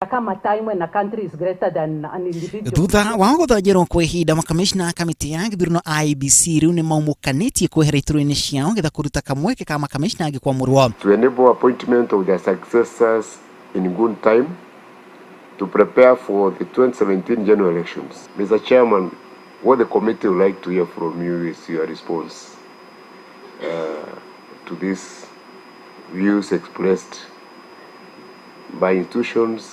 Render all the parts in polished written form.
Come a time when a country is greater than an individual. Thutha wa gũthonjerwo kwa ihinda, makamishna a kamĩtĩ ya gĩthurano IEBC rĩu nĩ maumũkanĩtie kwehera iturwa-inĩ ciao getha kũruta kamweke ka makamishna angĩ kwamũrwo. To enable appointment of their successors in good time to prepare for the 2017 general elections. Mr. Chairman, what the committee would like to hear from you is your response to these views expressed by institutions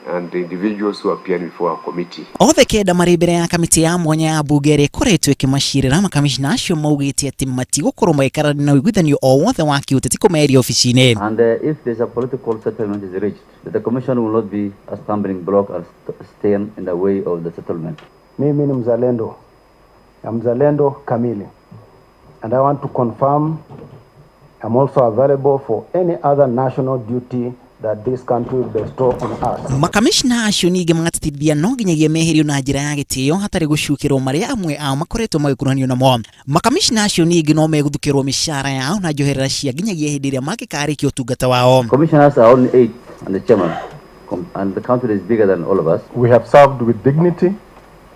and the individuals who appeared before our committee. Othe 9 marĩ mbere ya kamĩtĩ ya mwanya ya mbunge ĩrĩa ĩkoretwo ĩkĩmacirĩra. Makamishna acio maugĩte atĩ matigũkorwo magĩkararania na ũiguithanio o wothe wa kĩũteti kũmeheria obici-inĩ. And if there's a political settlement is reached, the commission will not be a stumbling block or stand in the way of the settlement. Mimi ni mzalendo na mzalendo kamili, and I want to confirm I'm also available for any other national duty that this country will bestow on us. Makamishna acio ningĩ magatĩtĩrithia no nginyagia meherio na njĩra ya gĩtĩo hatarĩ gũcukĩrwo marĩa amwe ao makoretwo magĩkuruhanio namo. Makamishna acio ningĩ no megũthukĩrwo mĩcara yao na njoherera cia nginyagia hĩndĩ ĩrĩa mangĩkarĩkia ũtungata wao. Commissioners are only eight and the chairman, and the country is bigger than all of us. We have served with dignity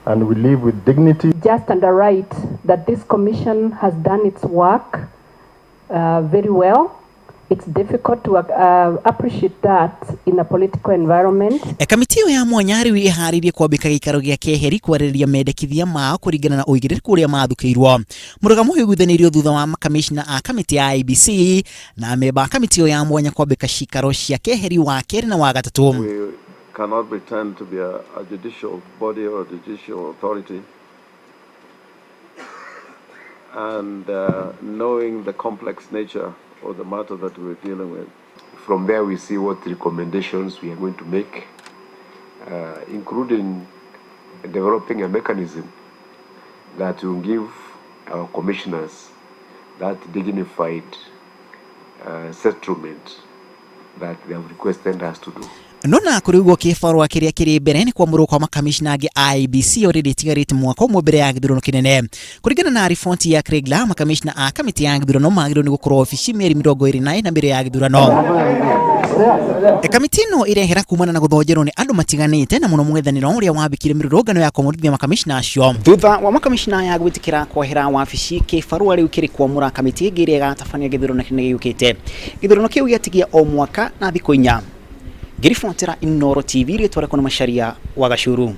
and we live with dignity. Just and right that this commission has done its work very well. It's difficult to appreciate that in a political environment. Kamĩtĩ ĩyo ya mwanya rĩu ĩharĩirie kwambĩka gĩikaro gĩa keheri kwarĩrĩria mendekithia mao kũringana na ũigĩrĩrĩku ũrĩa mathukĩirwo. Mũrũgamo ũyũ ũiguithanĩirio thutha wa makamishna a kamĩtĩ ya IEBC na memba a kamĩtĩ ĩyo ya mwanya kwambĩka cikaro cia keheri wa kerĩ na wa gatatũ. We cannot pretend to be a judicial body or a judicial authority. And knowing the complex nature of the matter that we're dealing with. From there, we see what recommendations we are going to make, including developing a mechanism that will give our commissioners that dignified settlement that they have requested us to do. No na kũrĩ ũguo, kĩbarũa kĩrĩa kĩrĩ mbere nĩ kwamũrwo kwa makamishna angĩ a IEBC already ĩtigarĩte mwaka ũmwe mbere ya gĩthurano kĩnene. Kũringana na riboti ya Kriegler, makamishna a kamĩtĩ ya gĩthurano magĩrĩirwo nĩ gũkorwo obici mĩeri 24 mbere ya gĩthurano. Kamĩtĩ ĩno ĩrehera kumana na gũthonjerwo nĩ andũ matiganĩte na mũno mũng'ethanĩro ũrĩa wambĩkire mĩrũrũngano ya kũmũrithia makamishna acio. Thutha wa makamishna aya gwĩtĩkĩra kwehera wabici, kĩbarũa rĩu kĩrĩ kwamũra kamĩtĩ ĩngĩ ĩrĩa ĩgatabania gĩthurano kĩnene gĩũkĩte. Gĩthurano kĩu gĩatigia o mwaka na thikũ 4. Ngĩribotera Inooro TV, rĩtwa rĩakwa nĩ Macharia wa Gacuru.